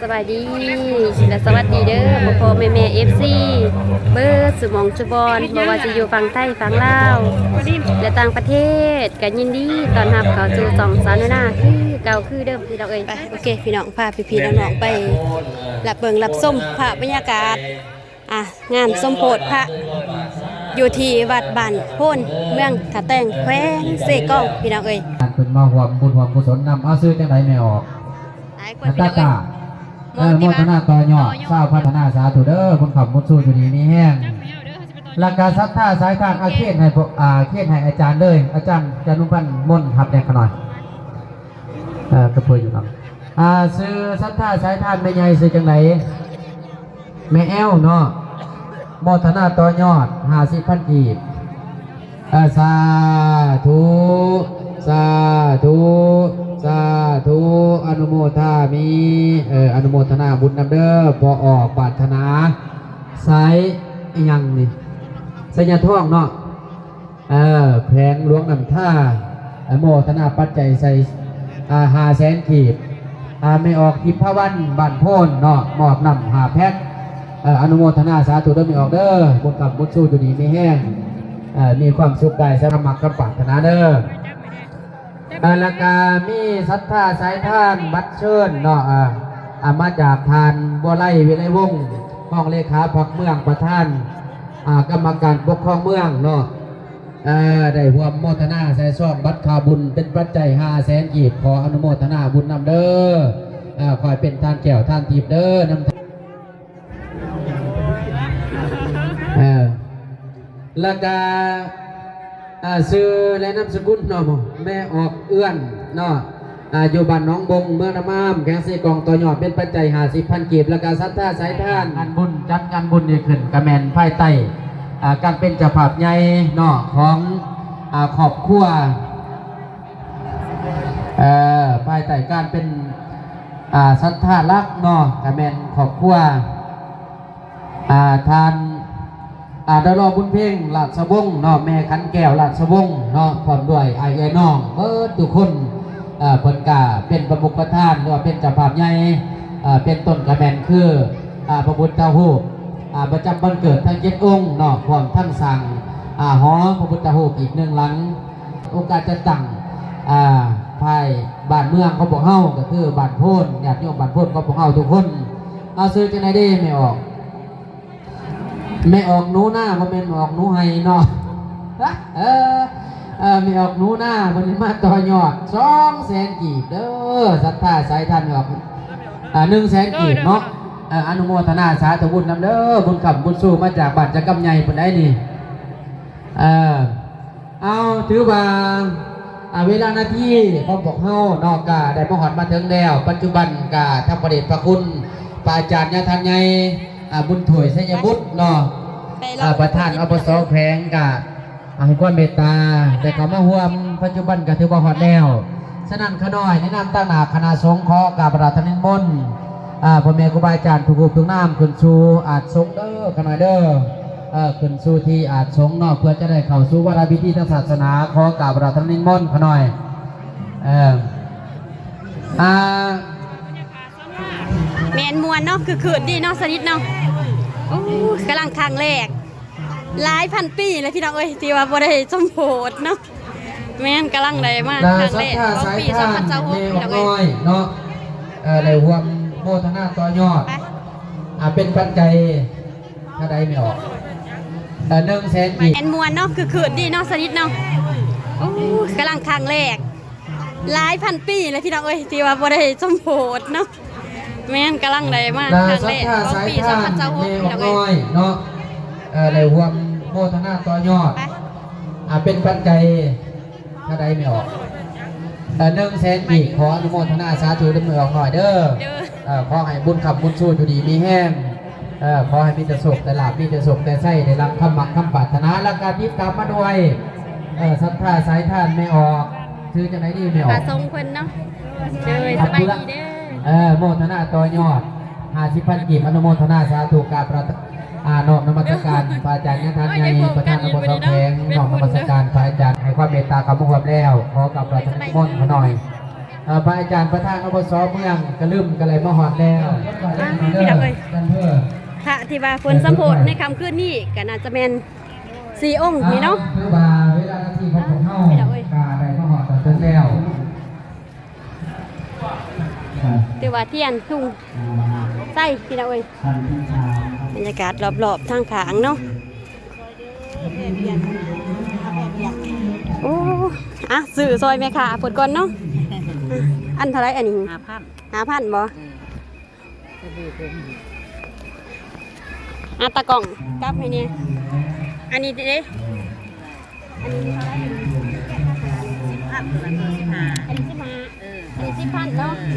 ສະບາຍດີ ແລະ ສະຫວັດດີເດີ ພໍ່ໆ ແມ່ໆ ເອັຟຊີ ເບິດສູ່ໝ່ອງສູ່ບ່ອນ ບໍ່ວ່າຊິຢູ່ຝັ່ງໄທ ຝັ່ງລາວ ແລະ ຕ່າງປະເທດ ກໍຍິນດີຕ້ອນຮັບເຂົ້າສູ່ຊ່ອງສາວໜູນາຄືເກົ່າຄືເດີມ ພີ່ນ້ອງເອີຍ. ໄປ ໂອເຄ ພີ່ນ້ອງ ພາພີ່ໆ ນ້ອງໆ ໄປຮັບເບິ່ງຮັບຊົມພາບບັນຍາກາດ ອ່າ ງານສົມໂພດພະ ຢູ່ທີ່ວັດບ້ານໂພນ ເມືອງທ່າແຕງ ແຂວງເຊກອງ ພີ່ນ້ອງເອີຍ. ເພິ່ນມາຮ່ວມບຸນຮ່ວມກຸສົນນຳ. ເອົາ ຊື່ຈັ່ງໃດແມ່ອອກ? ຕາຍກ່ອນ ພີ່ນ້ອງເອີຍ. ເອີ ໂມທະນາຕໍ່ຍອດ ຊາວພັດທະນາ ສາທຸເດີ ບຸນຄ້ຳບຸນຊູ ຢູ່ດີມີແຮງ ແລ້ວກະສັດທາສາຍທານ. ອາ ຂຽນໃຫ້ ອາ ຂຽນໃຫ້ອາຈານເລີຍ ອາຈານຈານຸພັນ ມົນຮັບແດ່ຂະນ້ອຍ. ເອີ ກໍເພື່ອຢູ່ນຳ. ອາ ຊື່ສັດທາສາຍທານແມ່ໃຫຍ່ຊື່ຈັ່ງໃດ? ແມ່ແອວເນາະ ໂມທະນາຕໍ່ຍອດ ຫ້າສິບພັນກີບ. ເອີ ສາທຸ ສາທຸ ສາທຸ ອະນຸໂມທາມິ ເອີ ອະນຸໂມທະນາບຸນນຳເດີ ພໍ່ອອກປາດຖະໜາ ສາຍ ອີຫຍັງນີ້ ໄຊຍະທອງເນາະ. ເອີ ແຂວງຫຼວງນ້ຳທາ ເອີ ໂມທະນາປັດໄຈໃສ່ ອາ ຫ້າແສນກີບ. ອາ ແມ່ອອກ ທິບພະວັນ ບ້ານໂພນເນາະ ມອບນ້ຳຫ້າແພັກ. ເອີ ອະນຸໂມທະນາສາທຸເດີແມ່ອອກເດີ ບຸນຄ້ຳບຸນຊູ ຢູ່ດີມີແຮງ ເອີ ມີຄວາມສຸກກາຍ ສະມາກຄຳປາດຖະໜາເດີ. ເອີ ແລ້ວກະມີສັດທາສາຍທານບັດເຊີນເນາະ ເອີ ອາ ມາຈາກທ່ານ ບົວໄລ ວິໄລວົງ ຮອງເລຂາພັກເມືອງ ປະທານ ອາ ກຳມະການປົກຄອງເມືອງເນາະ. ເອີ ໄດ້ຮ່ວມໂມທະນາໃສ່ຊອງບັດຄ່າບຸນເປັນປັດໄຈຫ້າແສນກີບ. ຂໍອະນຸໂມທະນາບຸນນຳເດີ ເອີ ຂໍໃຫ້ເປັນທານແກ້ວທານທິບເດີ ນຳ ເອີ ແລ້ວກະ ອາ ຊື່ ແລະ ນາມສະກຸນເນາະ ແມ່ອອກເອື້ອນເນາະ ອາ ຢູ່ບ້ານໜອງບົງ ເມືອງນ້ຳອາມ ແຂວງເຊກອງ ຕໍ່ຍອດເປັນປັດໄຈຫ້າສິບພັນກີບ. ແລ້ວກະສັດທາສາຍທານ ງານບຸນ ຈັດງານບຸນນີ້ຂຶ້ນ ກະແມ່ນພາຍໃຕ້ ອາ ການເປັນເຈົ້າພາບໃຫຍ່ເນາະ ຂອງ ອາ ຄອບຄົວ ເອີ ພາຍໃຕ້ການເປັນ ອາ ສັດທາຫຼັກເນາະ ກະແມ່ນຄອບຄົວ ອາ ທ່ານ ອາ ດາລໍບຸນເພັງ ລາດຊະວົງເນາະ ແມ່ຂັນແກ້ວ ລາດຊະວົງເນາະ ພ້ອມດ້ວຍອ້າຍເອື້ອຍນ້ອງເບິດທຸກຄົນ. ເອີ ເພິ່ນກະເປັນປະມຸກປະທານ ຫຼືວ່າເປັນເຈົ້າພາບໃຫຍ່ ເອີ ເປັນຕົ້ນກະແມ່ນຄື ອາ ພະພຸດທະຮູບ ອາ ປະຈຳວັນເກີດທັງເຈັດອົງເນາະ ພ້ອມທັງສ້າງ ອາ ຫໍພະພຸດທະຮູບອີກໜຶ່ງຫຼັງ. ໂອກາດຈັດຕັ້ງ ອາ ພາຍບ້ານເມືອງຂອງພວກເຮົາ ກໍຄືບ້ານໂພນ ຍາດໂຍມບ້ານໂພນຂອງພວກເຮົາທຸກຄົນ. ເອົາ ຊື່ຈັ່ງໃດເດແມ່ອອກ? ແມ່ອອກໜູນາ ບໍ່ແມ່ນອອກໜູໄຮ່ເນາະ. ເອີ ເອີ ແມ່ອອກໜູນາ ເພິ່ນມາຕໍ່ຍອດສອງແສນກີບເດີ ສັດທາສາຍທານແມ່ອອກ ອາ ໜຶ່ງແສນກີບເນາະ. ເອີ ອະນຸໂມທະນາສາທຸບຸນນຳເດີ ບຸນຄ້ຳບຸນຊູ ມາຈາກບ້ານຈະກຳໃຫຍ່ພຸ້ນໃດນີ້. ເອີ ເອົາ ຖືວ່າ ອາ ເວລານາທີຂອງພວກເຮົາເນາະ ກະໄດ້ມາຮອດມາເຖິງແລ້ວ. ປັດຈຸບັນກະທາງພະເດດພະຄຸນ ພະອາຈານຍາທ່ານໃຫຍ່ ອາ ບຸນຖ້ວຍ ໄຊຍະບຸດເນາະ ອາ ປະທານ ອບສ ແຂວງ ກະໃຫ້ຄວາມເມດຕາໄດ້ເຂົ້າມາຮ່ວມ. ປັດຈຸບັນກະຖືວ່າຮອດແລ້ວ. ສະນັ້ນ ຂ້ານ້ອຍໃນນາມຕາງໜ້າຄະນະສົງ ຂໍກາບອາລາທະນານິມົນ ອາ ພໍ່ແມ່ຄູບາອາຈານທຸກຮູບທຸກນາມ ຂຶ້ນສູ່ອາດສົງເດີ ຂ້ານ້ອຍເດີ. ເອີ ຂຶ້ນສູ່ທີ່ອາດສົງເນາະ ເພື່ອຈະໄດ້ເຂົ້າສູ່ວາລະພິທີທາງສາສະໜາ. ຂໍກາບອາລາທະນານິມົນຂ້ານ້ອຍ. ເອີ ອາ ແມ່ນມ່ວນເນາະ ຄືຄືນດີເນາະ ສະນິດເນາະ. ໂອ້ ກຳລັງຄັ້ງແລກ ຫຼາຍພັນປີແລ້ວພີ່ນ້ອງເອີຍ ທີ່ວ່າບໍ່ໄດ້ສົມໂພດເນາະ. ແມ່ນ ກຳລັງໄດ້ມາຄັ້ງແລກຂອງປີສອງພັນຊາວຫົກ ແມ່ອອກນ້ອຍເນາະ ເອີ ໄດ້ຮ່ວມໂມທະນາຕໍ່ຍອດ ອາ ເປັນປັດໄຈ ເທົ່າໃດແມ່ອອກ? ເອີ ໜຶ່ງແສນກີບ. ແມ່ນມ່ວນເນາະ ຄືຄືນດີເນາະ ສະນິດເນາະ. ໂອ້ ກຳລັງຄັ້ງແລກ ຫຼາຍພັນປີແລ້ວພີ່ນ້ອງເອີຍ ທີ່ວ່າບໍ່ໄດ້ສົມໂພດເນາະ. ແມ່ນ ກຳລັງໄດ້ມາຄັ້ງແລກຂອງປີສອງພັນຊາວຫົກ ພີ່ນ້ອງເອີຍ ເນາະ ເອີ ໄດ້ຮ່ວມໂມທະນາຕໍ່ຍອດ ອາ ເປັນປັດໄຈ ເທົ່າໃດແມ່ອອກ? ເອີ ໜຶ່ງແສນກີບ. ຂໍອະນຸໂມທະນາສາທຸນຳແມ່ອອກນ້ອຍເດີ. ເອີ ຂໍໃຫ້ບຸນຄ້ຳບຸນຊູ ຢູ່ດີມີແຮງ. ເອີ ຂໍໃຫ້ມີແຕ່ໂຊກແຕ່ລາບ ມີແຕ່ໂຊກແຕ່ໄຊ ໄດ້ຮັບຄຳມັກຄຳປາດຖະໜາ ແລ້ວກໍຕິດຕາມມາດ້ວຍ ເອີ ສັດທາສາຍທານແມ່ອອກ. ຊື່ຈັ່ງໃດນີ້ແມ່ອອກ? ພະສົງເພິ່ນເນາະ. ໂດຍ ສະບາຍດີເດີ. ເອີ ໂມທະນາຕໍ່ຍອດ ຫ້າສິບພັນກີບ ອະນຸໂມທະນາສາທຸ ກາບພະ ອາ ນ້ອມນະມັດສະການພະອາຈານຍາທ່ານໃຫຍ່ ປະທານ ອບສ ແຂວງ ນ້ອມນະມັດສະການພະອາຈານ ໃຫ້ຄວາມເມດຕາເຂົ້າມາຮ່ວມແລ້ວ. ຂໍກາບພະ ສະບາຍດີ ນິມົນຂ້ານ້ອຍ. ອ່າ ພະອາຈານປະທານ ອບສ ເມືອງກະລຶມກະໄດ້ມາຮອດແລ້ວ ອ່າ ພີ່ນ້ອງເອີຍ ພະທີ່ວ່າເພິ່ນສຳໂພດໃນຄ່ຳຄືນນີ້ກະໜ້າຈະແມ່ນສີ່ອົງນີ້ເນາະ ອ່າ ຖືວ່າເວລາໜ້າທີ່ຂອງພວກເຮົາ ພີ່ນ້ອງເອີຍ ກະໄດ້ມາຮອດເຖິງແລ້ວ ອ່າ ຖືວ່າທຽນທຸງ ອ່າ ໃສ່ ພີ່ນ້ອງເອີຍ ບັນຍາກາດລອບໆທາງຂ້າງເນາະ. ໂອ້ ອ່ະ ຊື້ຊ່ອຍແມ່ຄ້າເພິ່ນກ່ອນເນາະ ອັນເທົ່າໃດອັນນີ້? ຫ້າພັນ ຫ້າພັນບໍ່? ເອີ ອ່ະ ຕາກ້ອງຈັບໃຫ້ແດ່ ອັນນີ້ເດ້ ອັນນີ້ເທົ່າໃດອັນນີ້? ສິບພັນ ອັນນີ້ສິບຫ້າ ເອີ ອັນນີ້ສິບພັນເນາະ ເອີ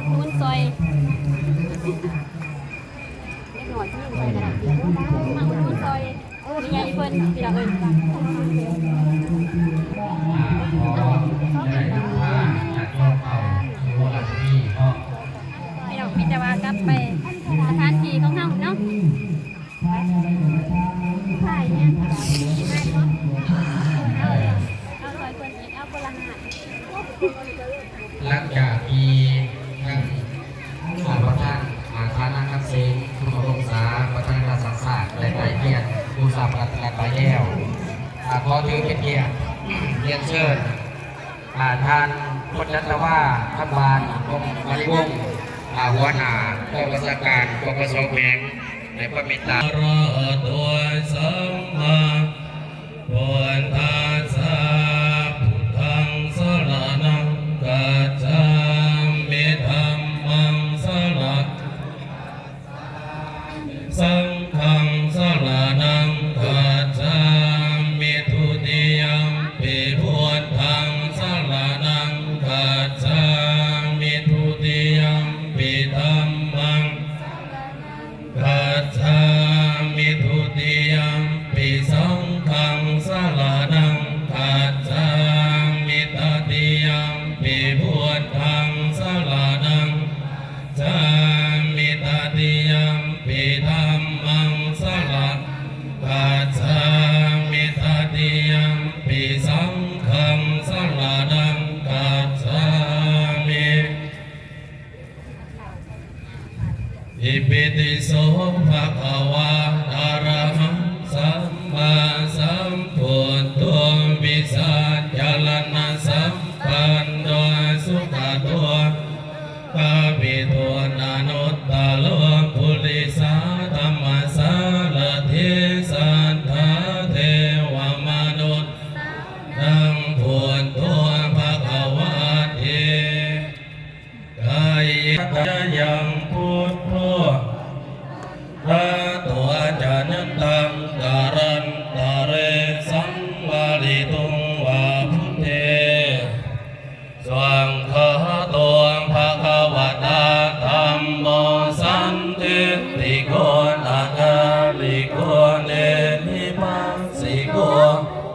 ອຸດໜູນຊ່ອຍ ເດັກນ້ອຍຊິຢູ່ໃສກໍໄດ້ ມາອຸດໜູນຊ່ອຍ ໂອ້ ແມ່ໃຫຍ່ເພິ່ນ ພີ່ນ້ອງເອີຍ ອ່າ ຂໍໃຫ້ນຳພາຍາດໂຍມເຂົ້າສູ່ວັດນີ້ເນາະ ພີ່ນ້ອງ ມີແຕ່ວ່າກັບໄປສະຖານທີ່ຂອງເຮົາເນາະ ຫຼັງຈາກທີ່ທ່ານ ອ່າ ປະທານ ອ່າ ຖານະຄຳເສງ ຄຸນອຸດົມສາ ປະທານລາຊະສັງຊາດ ໄດ້ໄປພຽນບູຊາພະລັດຕະນະໄຕແລ້ວ ອ່າ ຂໍຖືເປັນກຽດຮຽນເຊີນ ອ່າ ທ່ານພົນຈັນຕະວາ ຄຳຫວານ ພົມມະນິວົງ ອ່າ ຫົວໜ້າກອງບັນຊາການ ປກສ ແຂວງ ໃຫ້ຄວາມເມດຕາ ອະລະຫະໂຕ ສຳມາ ພຸດທັດສະ ພຸດທັງສະລະນັງ ຄັດສາມິ ທຳມັງສະລະ ສັງຄັງສະລະນັງ ຄັດສາມິ ທຸຕິຍຳປິ ພຸດທັງສະລະນັງ ຄັດສາມິ ທຸຕິຍຳປິ ທຳມັງ ຄັດສາມິ ທຸຕິຍຳປິ ສັງຄັງສະລະນັງ ຄັດສາມິ ຕະຕິຍຳປິ ພຸດທັງສະລະນັງ ສາມິ ຕະຕິຍຳປິ ທຳມັງສະລະ ຄັດສາມິ ຕະຕິຍຳປິ ສັງຄັງສະລະນັງ ຄັດສາມິ ອິຕິປິໂສ ພະຄະວາ ອະລະຫັງ ສຳມາສຳພຸດໂທ ວິຊາຈາລະນະສຳປັນໂນ ສຸກະໂຕ ໂລກາວິທູ ອະນຸດຕະໂລ ປຸລິສະທຳມະສາລະຖີ ສັດຖາເທວະມະນຸດສານັງ ພຸດໂທ ພະຄະວາຕິ ກາເຍ ຈະຍັງ ພຸດໂທ ທາໂຕ ອາຈານະຕັງ ກາລັນຕະເລ ສັງວະລິຕຸງ ວາພຸດເທ ສັງຄາໂຕ ພະຄະວະຕາ ທຳໂມ ສັນທິດຖິໂກ ອາກາລິໂກ ເອຫິປັດສິໂກ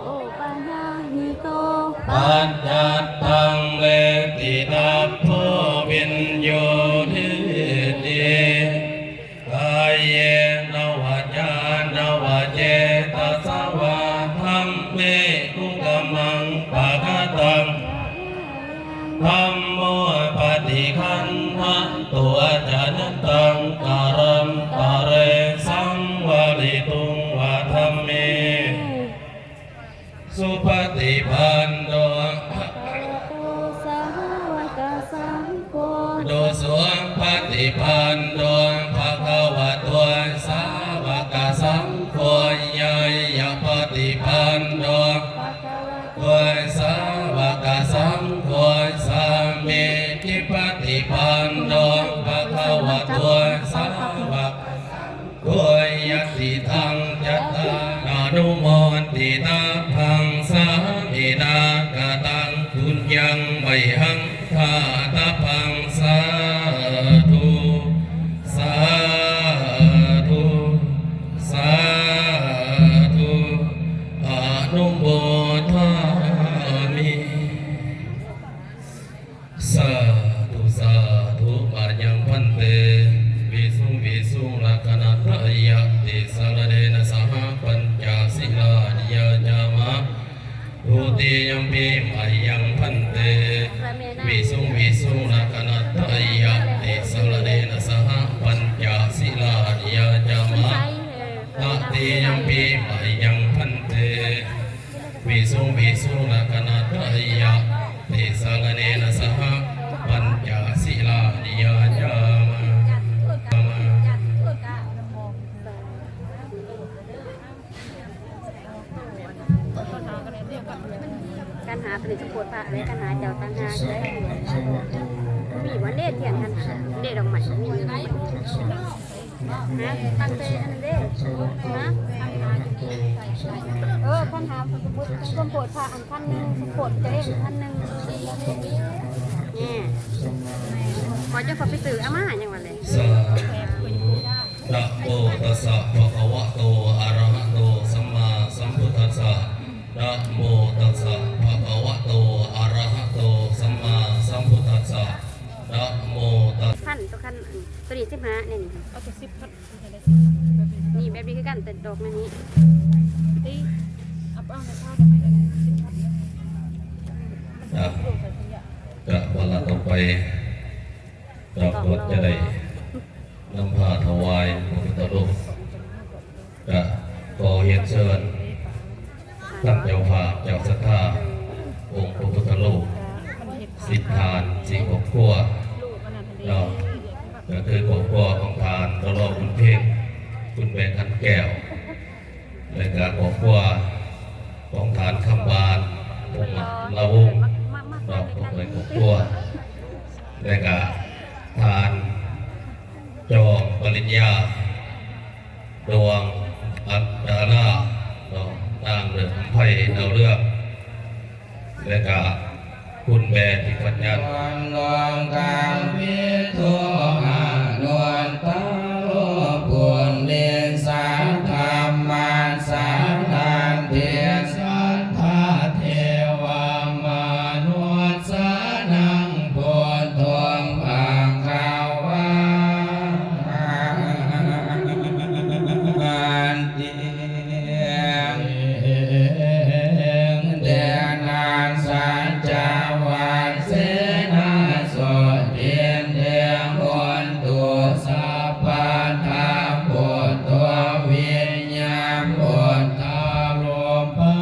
ໂອປະຍາຫິໂກ ປັດຈັດຕັງ ເວທິຕັບໂພ ວິນໂຍທິຕິ ກາເຍນະ ວາຈານະ ວະເຈຕະສະວາ ທຳເມ ກຸກະມັງ ປະກະຕັງ ທຳໂມ ປະຕິຄັນທັນຕຸ ອາຈານະຕັງ ກາລັນຕະເລ ສັງວະລິຕຸງ ວາທຳເມ ສຸປະຕິປັນໂນ ພະຄະວະໂຕ ສາວະກະສັງໂຄ ໂຕ ສຸປະຕິປັນໂນ ພະຄະວະໂຕ ສາວະກະສັງໂຄ ຍາຍະປະຕິປັນໂນ ພະຄະວະໂຕ ສາວະກະສັງໂຄ ສາມີຈິປະຕິປັນໂນ ພະຄະວະໂຕ ສາວະກະ ໂຄ ຍະຕິທັງ ຈະຕາ ອະນຸໂມທິຕະພັງ ສາມິນາ ກະຕັງ ປຸນຍັງ ໄມຫັງ ທາຕະພັງ ສາທຸ ສາທຸ ສາທຸ ອະນຸ ຍະ ติสรเณนะสหะ ปัญจศีลานิยาจามะ ทุติยมปิ มะยัง ภันเต วิสุง วิสุง รัตนะไตรยะ ติสรเณนะสหะ ปัญจศีลานิยาจามะ ตติยมปิ มะยัง ภันเต วิสุง วิสุง รัตนะไตรยะ ติสรเณนะสหะ ปัญจศีลานิยาจามะ ຄັນຫາຕົວນີ້ສະໂພດພະເດ້ ຄັນຫາເຈົ້າຕ່າງຫາກເດ້ ມີບໍ່ເດ້ທຽນ ຄັນຫາເດ້ ດອກໄມ້ ຮະ ຕັ້ງແຕ່ອັນນັ້ນເດ້ ຮະ ເອີ ຄັນຫາສົມມຸດ ສົມໂພດພະອັນພັນໜຶ່ງ ສົມໂພດຕົວເອງພັນໜຶ່ງ ແນ່ ຂ້ອຍຈະຂໍໄປຊື້ເອົາມາຫຍັງວ່າແຫຼະ ສາທຸ ນະໂມຕັດສະ ພະຄະວະໂຕ ອະລະຫະໂຕ ສຳມາສຳພຸດທັດສະ ນະໂມຕັດສະ ພະຄະວະໂຕ ອະລະຫະໂຕ ສຳມາສຳພຸດທັດສະ ນະໂມຕັດ ພັນ ຕົວຄັນ ອັນ ຕົວນີ້ສິບຫ້າ ນີ້ ນີ້ ເອົາຕົວສິບພັນ ນີ້ແບບນີ້ຄືກັນ ແຕ່ດອກແນວນີ້ ຕີ ເອົາໄປເອົາໃນເຂົາໄດ້ໄໝ ສິບພັນ ອ່ະ ກະວ່າລະຕໍ່ໄປ ເຈົ້າກໍຈະໄດ້ນຳພາຖວາຍພະພຸດທະຮູບ ກະຂໍຮຽນເຊີນ ທ່ານເຈົ້າພາບເຈົ້າສັດທາອົງພະພຸດທະຮູບ ສິດຖານສີ່ຄອບຄົວເນາະ ກໍຄືຄອບຄົວຂອງທ່ານ ດອລ ບຸນເພັງ ຄຸນແບງ ຂັນແກ້ວ ແລະກະຄອບຄົວຂອງທ່ານ ຄຳບານ ພົງມະລາວົງ ເນາະ ຄອບຄົວ ແລະກະທ່ານ ຈອມປະລິນຍາ ດວງອັດຕະລາເນາະ ນາງເລີດອຳໄພ ດາວເຮືອງ ແລະກະຄຸນແມ່ທິພັນຍັນ ໂລກັງວິທູອະນຸດຕະໂລ ປຸນລິສສະທຳມັດສະສັດຖິ ສັດທາເທວະມະນຸດສານັງ ພຸດໂທ ພະຄະວາຕິ ເຕນະ ສັດຈະວັດເສນະ ໂສຕິນເດ ໂຫນຕຸ ສັບພະທາ ພຸດໂທ ວິນຍາ ພຸດທາໂລປະ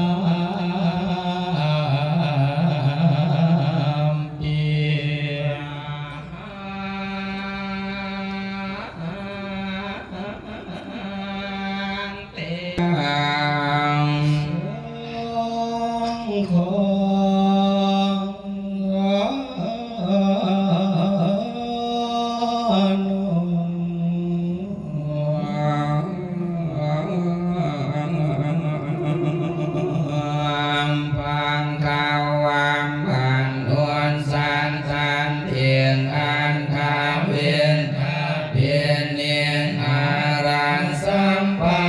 ພັງຄະວາ ມະນຸດສະສັດຖິ ອັດຖະວິນທະພິນິຫາຣະສັມປັ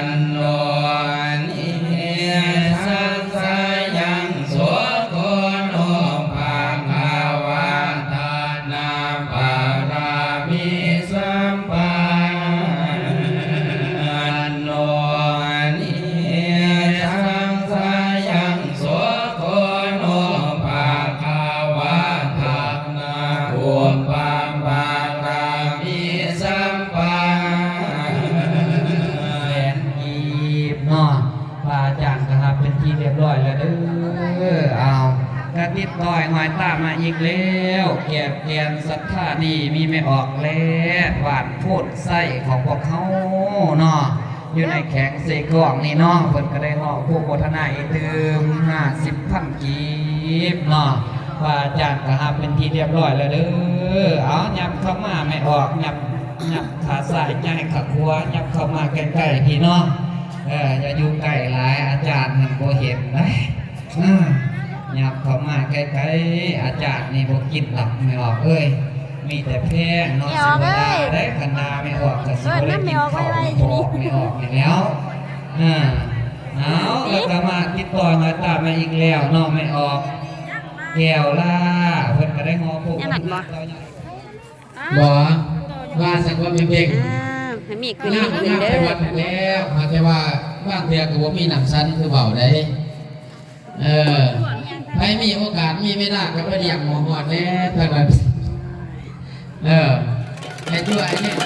ນໂນ ນິສັງສະຍັງ ສຸໂຂໂນ ພະຄະວາ ທານະບາລະມີ ສຳປັນໂນ ນິສັງສະຍັງ ສຸໂຂໂນ ພະຄະວາ ທານະອຸປະບາລະມີ ສຳປັນແສນກີບເນາະ. ພະອາຈານກໍຮັບເປັນທີ່ຮຽບຮ້ອຍແລ້ວເດີ. ເອົາ ກະຕິດຕໍ່ຫອຍຕາມມາອີກແລ້ວ ແກ່ນແກ່ນສັດທານີ້ມີແມ່ອອກແລະ ບ້ານໂພນໄຊຂອງພວກເຮົາເນາະ ຢູ່ໃນແຂວງເຊກອງນີ້ເນາະ ເພິ່ນກໍໄດ້ມອບໂຄໂມທະນາອີກຕື່ມຫ້າສິບພັນກີບເນາະ. ພະອາຈານກໍຮັບເປັນທີ່ຮຽບຮ້ອຍແລ້ວເດີ. ເອົາ ຫຍັບເຂົ້າມາແມ່ອອກ ຫຍັບ ຫຍັບຂາຊ້າຍ ຍ້າຍຂາຂວາ ຫຍັບເຂົ້າມາໃກ້ໆ ພີ້ເນາະ. ເອີ ຢ່າຢູ່ໃກ້ຫຼາຍ ອາຈານມັນບໍ່ເຫັນໄດ໋. ເອີ ຫຍັບເຂົ້າມາໃກ້ໆ ອາຈານນີ້ບໍ່ກິນດອກແມ່ອອກເອີຍ ມີແຕ່ແພງເນາະ. ແມ່ອອກເອີຍ ຊິບໍ່ວ່າໄດ້ ຄັນວ່າແມ່ອອກກໍຊິບໍ່ໄດ້ກິນເຂົ້າ ເອີ້ນນຳແມ່ອອກໄວໆ ແມ່ອອກນີ້ແລ້ວ. ເອີ ເອົາ ແລ້ວກໍມາຕິດຕໍ່ຫອຍຕາມມາອີກແລ້ວເນາະ ແມ່ອອກ ແກ້ວລາ ເພິ່ນກໍໄດ້ຮອບໂພກ ອັນນັ້ນບໍ່? ບໍ່ ຕໍ່ ວ່າຊັ້ນວ່າແມ່ເບັງ ອ່າ ໃຫ້ມີຂຶ້ນ ງາມ ມີຂຶ້ນເດີ ງາມແຕ່ວັດຫັ້ນແລ້ວ ຫາກແຕ່ວ່າບາງເທື່ອກໍບໍ່ມີນ້ຳສັນຄືເວົ້າໄດ໋. ເອີ ໃຜມີໂອກາດ ມີເວລາກໍໄປລ້ຽງໝໍຮອດແດ່ທາງນັ້ນ ເອີ ໃຫ້ຕົວໃຫ້ແນມ.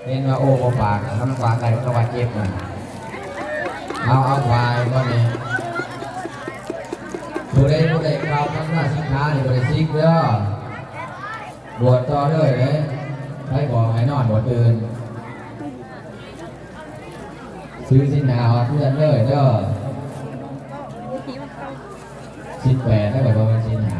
ເຫັນວ່າໂອ້ບໍ່ປາກ ຄັນປາກໄດ້ມັນກໍວ່າເຈັບນະ. ເອົາ ເອົາ ໄປບາດນີ້ ຜູ້ໃດບໍ່ໄດ້ກ່າວຄຳລາສິກຂານີ້ບໍ່ໄດ້ສິກເດີ ບວດຕໍ່ເລີຍເດ້. ໃຜບອກໃຫ້ນອນບໍ່ຕື່ນ ຖືສິນຫ້າອອກເຮືອນເລີຍເດີ. ສິນແປດແລ້ວກໍບໍ່ແມ່ນສິນຫ້າ.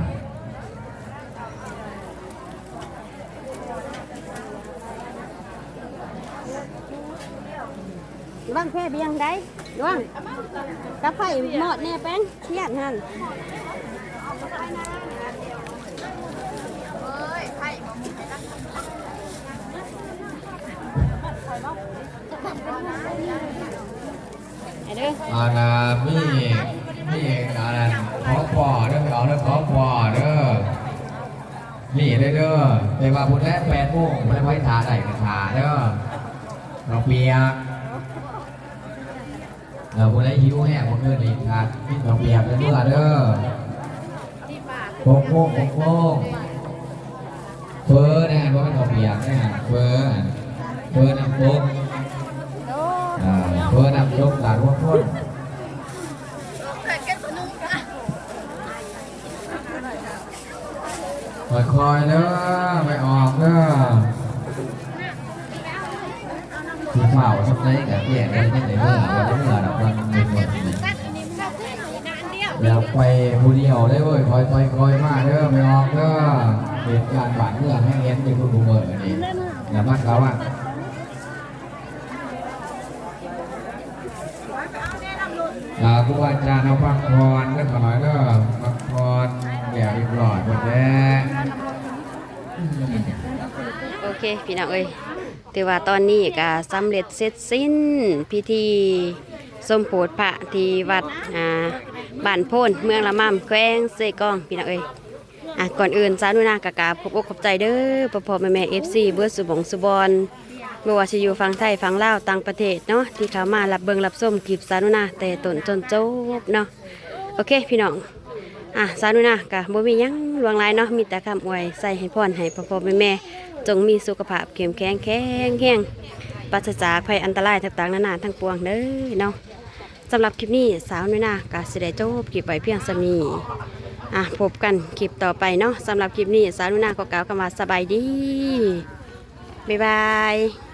ລະວັງແພບຽງໄດ໋ ລະວັງ ກັບໄຟມອດແນ່ແປ້ງ ຢ້ານຫັ້ນ. ໄປເດີ ອັນນ່າ ມີ ມີອັນນັ້ນ ຂໍພໍເດີ ໄປເອົາເດີ ຂໍພໍເດີ ມີເດີ ເດີ ແຕ່ວ່າພຸ້ນແຫຼະ ແປດໂມງ ຜູ້ໃດໄປຖ້າໄດ້ກໍຖ້າເດີ ເຂົ້າປຽກ ເອີ ຜູ້ໃດຫິວແຮງ ມື້ຄືນນີ້ຖ້າກິນເຂົ້າປຽກເດີ ເມືອເດີ. ຫົກໂມງ ຫົກໂມງ ເຝີແນ່ ບໍ່ແມ່ນເຂົ້າປຽກແນ່ ເຝີ ເຝີນ້ຳຕົກ ໂອ້ ອ່າ ເຝີນ້ຳຕົກ ຕາດຫົວຄົນ ຄ່ອຍໆເດີ ໄປອອກເດີ. ຊິຟ້າວສ່ຳໃດກະແຈ້ງໄດ້ ຍັງໄດ້ເມືອ ບໍ່ໄດ້ເມືອດອກ ມັນເປັນໝົດນີ້ ຢ່າໄປຜູ້ດຽວເດ້ເວີຍ ຄ່ອຍໄປຄ່ອຍມາເດີ ໄປອອກເດີ. ເຫດການບ້ານເມືອງແຮງເຫັນຢູ່ທຸກມື້ນີ້ ລະມັດລະວັງ. ອ່າ ຄູບາອາຈານເຮົາພັກຜ່ອນເດີ ຂ້ານ້ອຍເດີ ພັກຜ່ອນແລ້ວຮຽບຮ້ອຍໝົດແລ້ວ. ໂອເຄ ພີ່ນ້ອງເອີຍ ຖືວ່າຕອນນີ້ກະສຳເລັດເສັດສິ້ນພິທີສົມໂພດພະທີ່ວັດ ອ່າ ບ້ານໂພນ ເມືອງລະມຳ ແຂວງເຊກອງ ພີ່ນ້ອງເອີຍ. ອ່າ ກ່ອນອື່ນສາວໜູນາກະກາບຂອບອົກຂອບໃຈເດີ ພໍ່ໆແມ່ໆ ເອັຟຊີ ເບິດສູ່ໝ່ອງສູ່ບ່ອນ ບໍ່ວ່າຊິຢູ່ຝັ່ງໄທ ຝັ່ງລາວ ຕ່າງປະເທດເນາະ ທີ່ເຂົ້າມາຮັບເບິ່ງຮັບຊົມຄລິບສາວໜູນາແຕ່ຕົ້ນຈົນຈົບເນາະ. ໂອເຄ ພີ່ນ້ອງ ອ່າ ສາວໜູນາກະບໍ່ມີຫຍັງຫຼວງຫຼາຍເນາະ ມີແຕ່ຄຳອວຍໄຊໃຫ້ພອນໃຫ້ພໍ່ໆແມ່ໆ ຈົ່ງມີສຸຂະພາບເຂັ້ມແຂງແຂງແຮງ ປາສະຈາກໄພອັນຕະລາຍຕ່າງໆນານາທັງປວງເດີເນາະ. ສຳລັບຄລິບນີ້ ສາວໜູນາກະຊິໄດ້ຈົບຄລິບໄວ້ພຽງສ່ຳນີ້ ອ່າ ພົບກັນຄລິບຕໍ່ໄປເນາະ. ສຳລັບຄລິບນີ້ ສາວໜູນາຂໍກ່າວຄຳວ່າສະບາຍດີ ບາຍບາຍ.